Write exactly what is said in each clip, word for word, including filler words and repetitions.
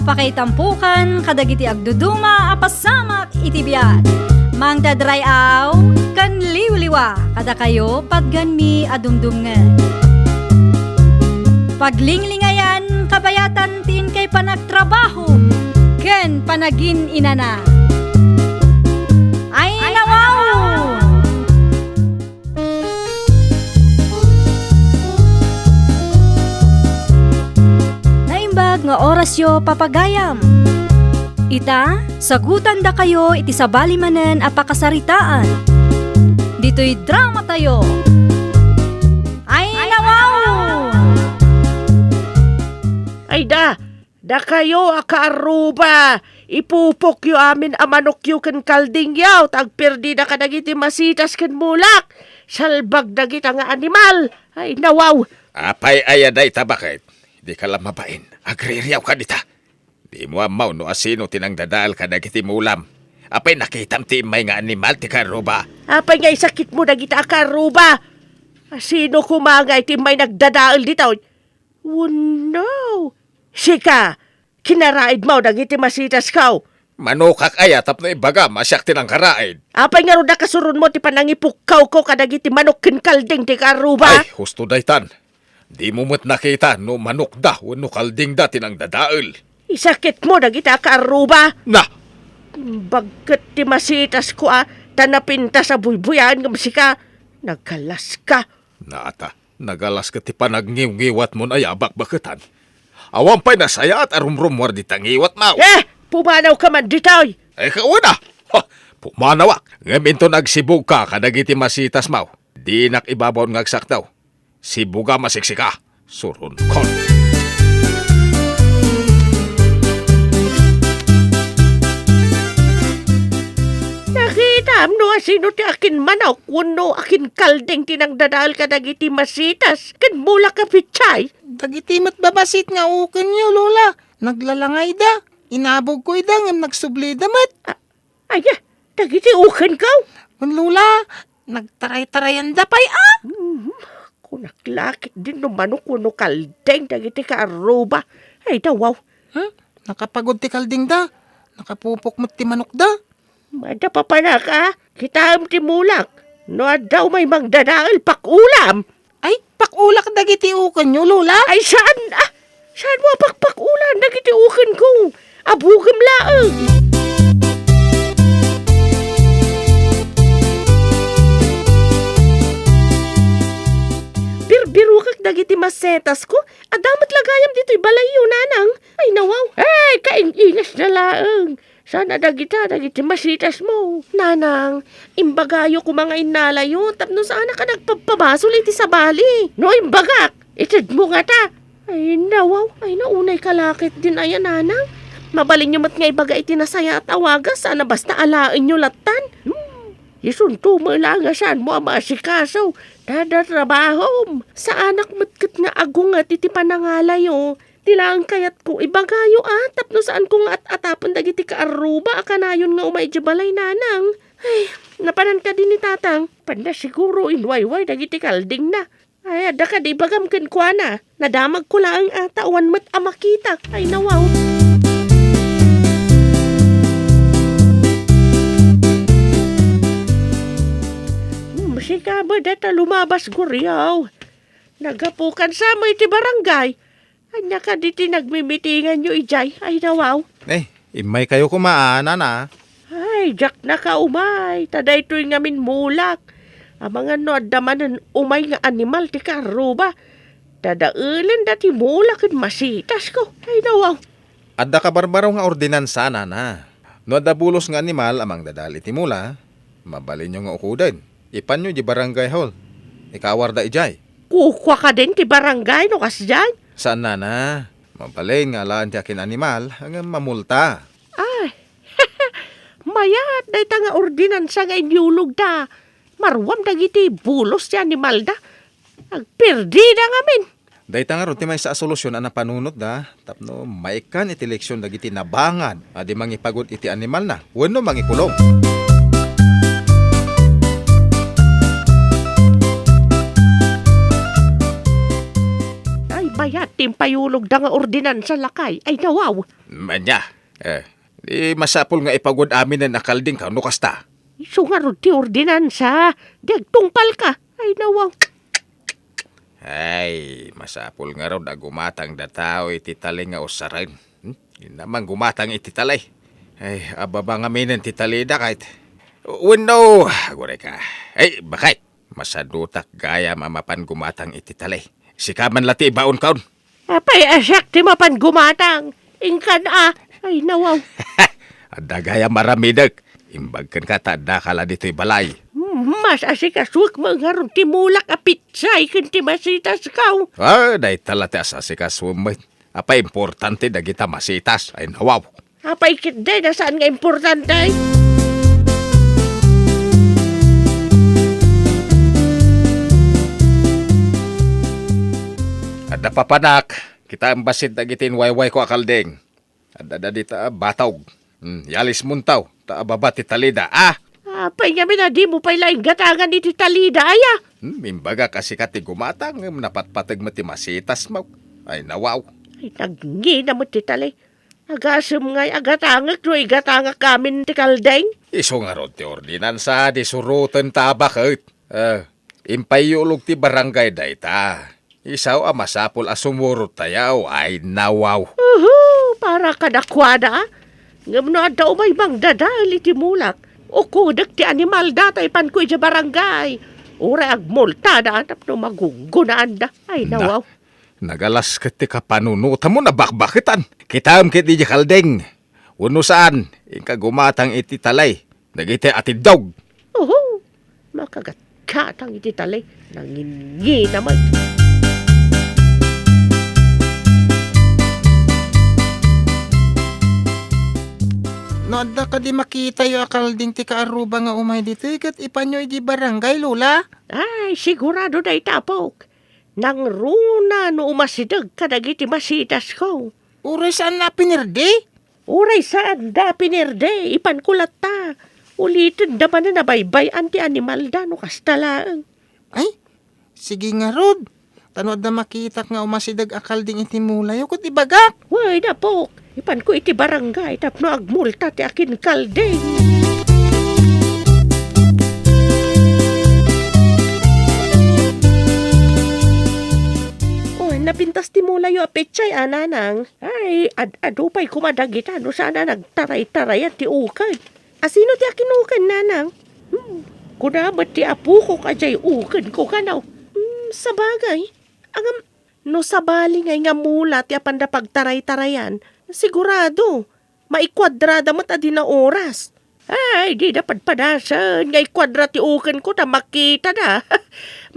Pakaitampokan kadagiti agduduma a pasamak iti biag. Mangted ray-aw ken liwliwa kadakayo patganmi a dumdumngeg. Paglinglingayan kabayatan ti inkay panagtrabaho ken panagin-inana. Ay, nawaw! Naimbag nga orasyo, papagayam. Ita, sagutandakayo iti sabali manen a pakasaritaan. Ditoy dramatayo. Ay, nawaw! Ay, da! Dakayo a kaarruba, ipupokyo amin a manokyo ken kaldingyo, ta agperdida kadagiti masitas ken mulak. Salbag dagita nga animal. Ay, nawaw. Apay aya dayta, baket? Dika la mabain. Agririawka dita. Dimo ammo no asino ti nangdadael kadagiti mulam. Apay nakitam ti immay nga animal ti kaarruba? Apay nga isakitmo dagita a kaarruba? Asino koma nga iti immay nagdadael ditoy? Wenno, sika, kinaraidmo dagiti masitasko. Manokak aya tapno ibagam a siak ti nangkaraid? Apay ngarud a kasuronmo ti panangipukkawko kadagiti manok ken kalding ti kaarruba? Ay, husto daytan. Dimo met nakita no manokda wenno kaldingda ti nangdadael. Isakitmo dagita a kaarruba. Na! Bagket ti masitasko a, ta napintas a buybuyaen ngem sika, nagkalaska. Naata. Nagalas ket ti panagngiwngiwatmon aya a bakbaketan. Awan pay nasayaat a rumrummuar dita ngiwatmo. Eh, pumanawka man ditoy! Ay, kauna! Ha! Pumanawak! Ngem inton agsibugka kadagiti masitasmo, dinak ibabaon nga agsakdaw. Sibugam a siksika! Suronkon! Nakitam no asino ti akin manok wenno akin kalding ti nangdadael kadagiti masitas ken mulak a petsay? Dagiti met babasit nga ukenyo, Lola. Naglalangayda. Inabogko ida ngem nagsublida met. A-, aya, dagiti ukenko? Wen, Lola, nagtaraytarayanda pay a. Mhm. Kunak la ketdin no manok wenno kalding dagiti kaarruba. Ay, dawaw. Hmm? Nakapagod ti kaldingda. Nakapupok met ti manokda. Madapapanak a, kitaem ti mulak. No adda umay mangdadael, pakulam. Ay, pakulak dagiti ukenyo, Lola? Ay, saan? Ah, saanmo a pakpakulan dagiti ukenko? Abugem laeng. Birbirokak dagiti masetasko. Adda met la gayam ditoy balayyo, nanang. Ay, nawaw. Ay, kaing-ingas na laeng. Saan a dagita, dagiti masitasmo? Nanang, imbagayo koma nga innalayo tapno saanak a nagpabpabasol iti sabali. No imbagak, itedmo ngata. Ay, nawaw. Ay, naunay ka la ketdin aya, nanang. Mabalinyo met nga ibaga iti nasayaat a wagas, saan a basta alaenyo lattan. Hmm. Isunto met la nga saanmo a maasikaso. Tada trabahom. Saanak met ket nga agunget iti panangalayo. Ti laeng kayatko, ibagayo a, tapno saanko nga at-atapen dagiti kaarruba a kanayon nga umay idiay balay, nanang. Ay, napanan kadi ni tatang? Panda siguro inwayway dagiti kaldingna. Ay, adda kadi ibagam kenkuana? Nadamagko laeng a, ta awan met a makitak. Ay, nawaw. Hmm, sika met dayta lumabas, Guriaw. Naggapukan sa mo iti barangay. Ania kadi ti nagmimitinganyo idiay? Ay, nawaw. Eh, immaykayo koma, a, nana. Ay, diak nakaumay, ta daytoy ngamin mulak. Amangan no adda manen umay nga animal ti kaarruba. Dadaelenda ti mula ken masitasko. Ay, nawaw. Adda kabarbaro nga ordinansa, nana. No adda bulos nga animal a mangdadael iti mula, mabalinyo nga ukoden. Ipanyo di barangay hall. Ikawarda idiay. Kukua kadin ti barangay no kasdiay? Saan, nana. Mabalin nga alaen ti akin animal, ngem mamulta. Ay, mayat dayta nga ordinansa nga inyulogda. Maruam dagiti bulos ti animalda. Agperdida ngamin. Dayta ngarud ti maysa a solusyon a napanunotda tapno maikkan iti leksion dagiti nabangad a di mangipagod iti animalna wenno mangikulong. Ay, bayat, ti impayulogda nga ordinansa, lakay. Ay, nawaw. Ania, eh, di masapul nga ipagud aminen a kalding ka, no kasta? Isu ngarud ti ordinansa, di agtungpalka. Ay, nawaw. Ay, masapul ngarud a gumatang dataw iti tali nga usaren. Hmm? Di naman gumatang iti tali. Ay, ababa ngaminen ti talida, kayat. Wenno, aguray ka. Ay, bakit? Masadutak gayam a mapan gumatang iti tali. Sika man la ti ibaonkon. Apay a siak ti mapan gumatang? Inkan a. Ay, nawaw. Adda gayam aramidek. Imbag kenka ta addaka la ditoy balay. Mas asikasuek met ngarud ti mulak a pitsay ken ti masitasko. Ah, dayta la ti as-asikasuem met. Apay importante dagita masitas? Ay, nawaw. Apay ketdi, nasaan nga importante? Adda papanak, kitaem bassit dagiti inwaywayko a kalding. Adda dita a batog. Hmm, yalismontaw, ta ababa ti talida, ah! Apay ngamin a dimo pay laeng gatangan iti talida, aya? Hmm, imbagak a sika ti gumatang, ngem napatpateg met ti masitasmo. Ay, nawaw. Ay, nagngina met ti tali. Agasem ngay a gatangek no igatangak amin ti kalding? Isu ngarud ti ordinansa, di suroten ta a baket. Eh, impayulog ti barangay dayta. Isu a masapul a sumurot tayo, ay nawaw. Uhu, para kadakuada, a. Ngem no adda umay mangdadael iti mulak, ukodek ti animalda ta ipanko idiay barangay. Uray agmultada tapno magugunaanda. Ay, na, nawaw. Nagalas ket ti kapanunotam a bakbaketan. Kitaem ket idiay kalding. Wenno saan, inka gumatang iti tali dagiti atiddog. Oho, makagatgatang iti tali, nanginginamag. No adda kadi makitayo a kalding ti kaarruba nga umay ditoy, ket ipanyo iti barangay, Lola? Ay, sigurado dayta, apok. Nangruna no umasideg kadagiti masitasko. Uray saanna a pinerdi? Uray saanda a pinerdi, ipanko latta. Ulitenda manen a baybay-an ti animalda no kasta laeng. Ay, sige ngarud. Ta no adda makitak nga umasideg a kalding iti mulayo, ket ibagak. Wen, apok. Ipanko iti barangay tapno agmulta ti akinkalding. Oh, napintas ti mulayo a petsay, a, nanang. Ay, ad-adu pay koma dagita no saan a nagtaray-tarayan ti uked. Asino ti akinuken, nanang? Hmm, kuna met ti apokok a diay ukenko kano. Hmm, sabagay. Ngem, no sabali ngay nga mula ti apanda pagtaray-tarayan, sigurado, maikuadrada met a di naoras. Ay, dida padpadasen nga ikuadra ti ukenko ta makitada.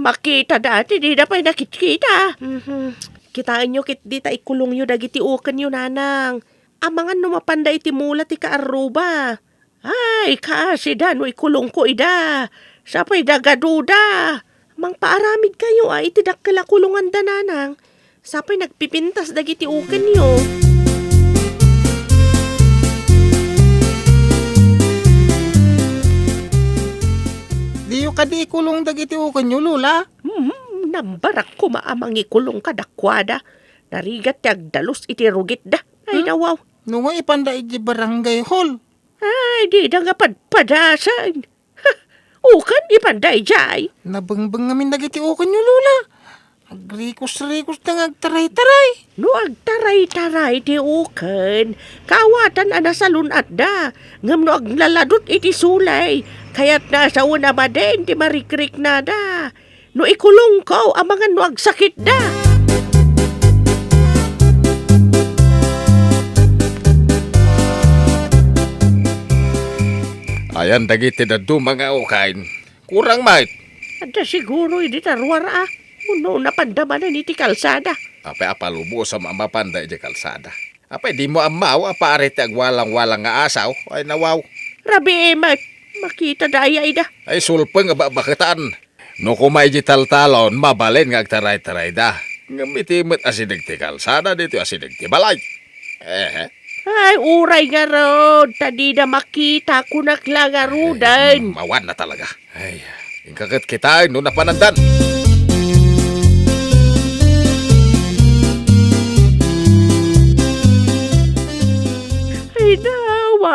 Makitada ti dida pay nakitkita. Mhm. Kitaenyo ketdi ta ikulongyo dagiti ukenyo, nanang. Amangan no mapanda iti mula ti kaarruba. Ay, kaasida no ikulongko ida. Sapay dagaduda. Mangpaaramidkayo a iti dakkel a kulonganda, nanang. Sapay nagpipintas dagiti ukenyo. Diyo kadi ikulong dagiti ukenyo, Lola? Hmm, nambarak koma a mangikulong kadakuada. Narigat ti agdalus iti rugitda. Ay, hmm? Nawaw. No nga ipanda iti barangay hall. Ay, dida nga padpadasen. Ha, uken, ipanda idiay. Nabengbeng ngamin dagiti ukenyo, Lola. Agrikos-rikos da nga agtaray-taray. No agtaray-taray ti uken, kaawatan a nasalun-atda. Ngem no aglaladut iti sulay, kayatna a sawen a madin ti marikriknada. No ikulongko, amangan no agsakitda. Ayan dagiti dadduma nga uken. Kurang met. Adda siguro idi ta ruar a. Wenno napanda manen iti kalsada. Apay a palubosam a mapanda iti kalsada? Apay dimo ammo a pare ti agwalangwalang nga asaw? Ay, nawaw. Rabii met. Makitada aya ida. Ay, sulpeng a babaketan. No koma iti taltalon, mabalin nga agtaraytarayda. Ngem iti met asideg ti kalsada, ditoy asideg ti balay. Eh. Ay, uray ngarud, ta dida makita, kunak la ngaruden. Ay, mawan na talaga. Ay, inka ket kitaen no napanandan.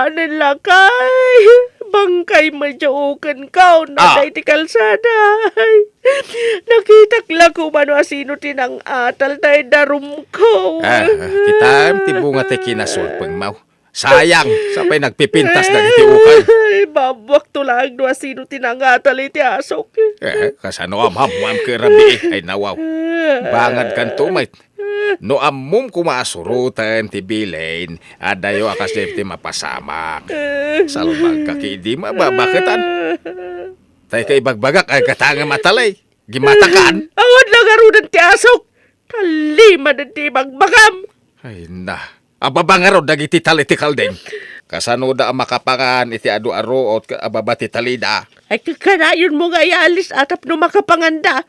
Anen lakay, bangkay met diay ukenko, no Ah. adda iti kalsada. Ay, nakitak la koma no asino ti nang-atal tay darumko. Ah, kitaem ti bunga ti kinasulpengmo. Sayang, sapay nagpipintas dagiti ukay. Ay, babbuakto laeng no asino ti nang-atal iti asok. Eh, kasano a maammoam ket rabii? Ay, nawaw. Bangad kanto met. No ammom koma a suroten ti bilin, adayo a kasdiay ti mapasamak. Salbagka ket idi mababaketan. Tay ka ibagbagak ay katangem a talay. Gimatakan? Awan la ngaruden ti asok. Talimanen ti ibagbagam. Ay na. Ababa ngarud dagiti tali ti kalding. Kasanoda a makapangan iti adu a ruot ket ababa ti talida? Ay, kakanayonmo nga iyalis a tapno makapanganda.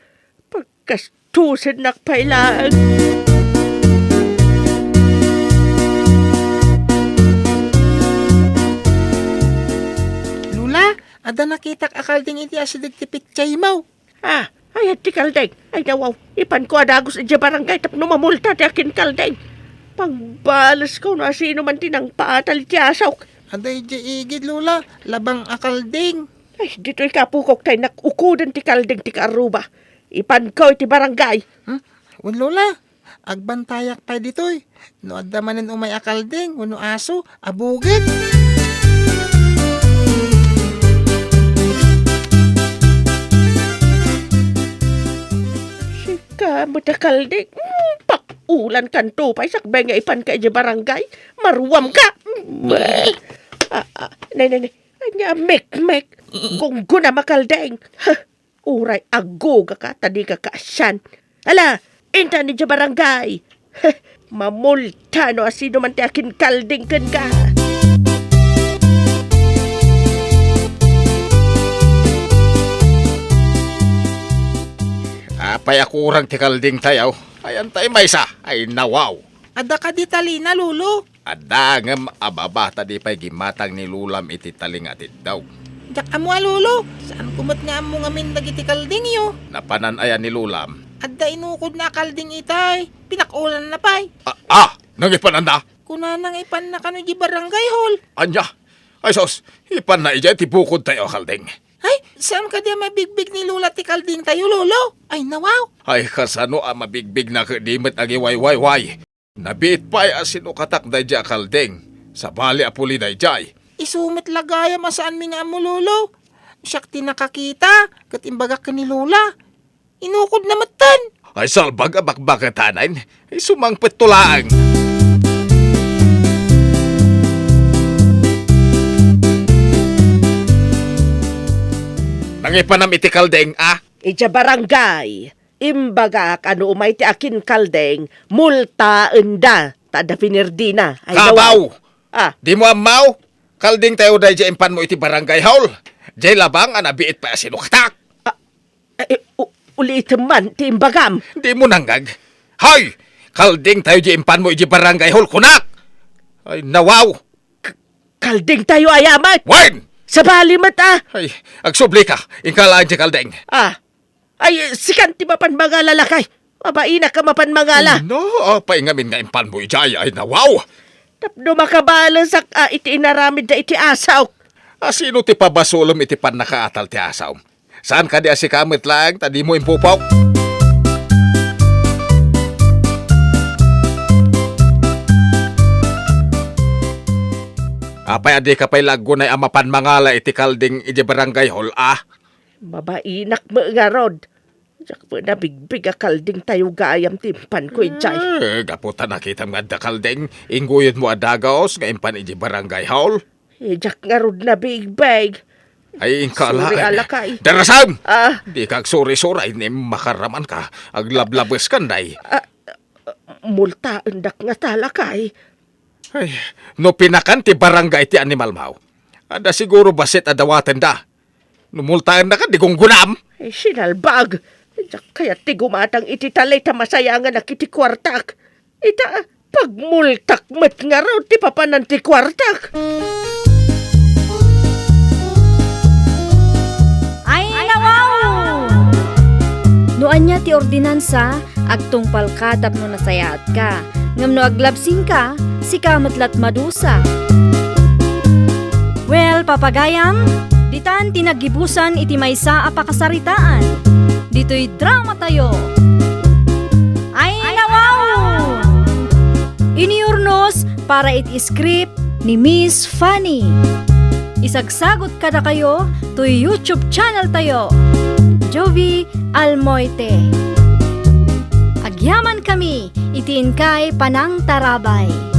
Pagkastusennak pay laeng. Lola, adda nakitak a kalding iti asideg ti petsaymo. Ah, ay, ti kalding. Ay, nawaw. Ipanko a dagus idiay barangay tapno mamulta ti akin kalding. Pangbalesko no asino man ti nangpaatal iti asok. Adda idiay igid, Lola. Labang a kalding. Ay, ditoy kapukok tay nakukodan ti kalding ti kaarruba. Ipanko iti barangay. Hmm? Wen, Lola. Agbantayak pay ditoy. No adda manen umay a kalding wenno aso a buget. Sika met a kalding. Mm, pakulankanto pay sakbay nga ipanka idiay barangay. Maruamka. Mm. Ah, ah, nay, nay, nay. Ania a mekmek? Gunggonam a kalding. Ha. Uray agugaka ta dika kaasian. Ala, intan idiay barangay. Mamulta no asino man ti akin kalding kenka. Apay a kurang ti kalding tayo? Ayan tayo maysa. Ay, nawaw. Adda kadi talina, Lolo? Adda ngem ababa ta di pay gimmatang ni Lolam iti tali nga atiddog. Diak ammo a, Lolo. Saanko met nga ammo ngamin dagiti kaldingyo. Napanan aya ni Lolam? Adda inukodna a kalding itay. Pinakulanna pay. Ah, ah! Nangipananna? Kunana nga ipanna kano di barangay hall. Ania? Ay sus, ipanna idiay ti bukod tayo a kalding. Ay, saan kadi a mabigbig ni Lola ti kalding tayo, Lolo? Ay, nawaw. Ay, kasano a mabigbig na ket di met agiwaywayway? Nabiit pay a sinukatak daydiay a kalding. Sabali a puli daydiay. Isu met la gayam a saanmi nga ammo, Lolo. Siak ti nakakita, ket imbagak ken ni Lola. Inukodna metten. Ay, salbag a bakbaketanay. Ay, sumangpetto laeng. Nangipanam iti kalding, a? Idiay barangay. Imbagak a no umay ti akin kalding, multaenda ta adda pinirdina. Ay, kabaw! Ah. Dimo ammo? Kalding tayo daydiay impanmo iti barangay hall. Diay labang a nabiit pay a sinukatak. Ah, eh, u-, ulitem man ti imbagam. Dimo nangngeg. Hay! Kalding tayo diay impanmo iti barangay hall, kunak! Ay, nawaw! K-, kalding tayo aya met? Wen! Sabali met, a? Ay, agsublika. Inka laeng ti kalding. Ah. Ay, sikan ti mapan mangala, lakay. Mabainak a mapan mangala. No, apay ngamin nga impanmo idiay, ay nawaw. Tapno makabalesak a iti inaramidda iti asawk. A, sino ti pabasolem iti pannakaatal ti asawm? Saan kadi a sika met laeng ta dimo impupok? Apay a dika pay la aggunay a mapan mangala iti kalding idiay barangay hall, a? Mabainak met ngarud. Diak met nabigbig a kalding tayo gayam ti impanko idiay. Eh, gapu ta nakitam nga adda kalding, ingguyodmo a dagus nga impan idiay barangay hall. Eh, diak ngarud nabigbig. Ay, inka la. Sorry, a, lakay. Darasam! Ah. Dika agsuri-suray, ni makaramanka. Aglablabeskan, day. Ah, multaendak ngata, lakay. Ay, no pinakan ti barangay ti animalmo, adda siguro bassit a dawatenda. No multaennaka, di gunggonam. Ay, sinalbag! Diak kayat ti gumatang iti tali ta masayanganak iti kuartak. Ita, pagmultak met ngarud ti papanan ti kuartak. Ay, nawaw! No ania ti ordinansa, agtungpalka tapno nasayaatka. Ngem no aglabsingka, sika met la't madusa. Papagayam, ditan ti naggibusan iti maysa a pakasaritaan. Ditoy dramatayo. Ay, nawaw! Inurnos para iti script ni Miss Fanny. Isagsagot kadakayo toy YouTube channel tayo, Jovie Almoite. Agyaman kami iti inkay panangtarabay.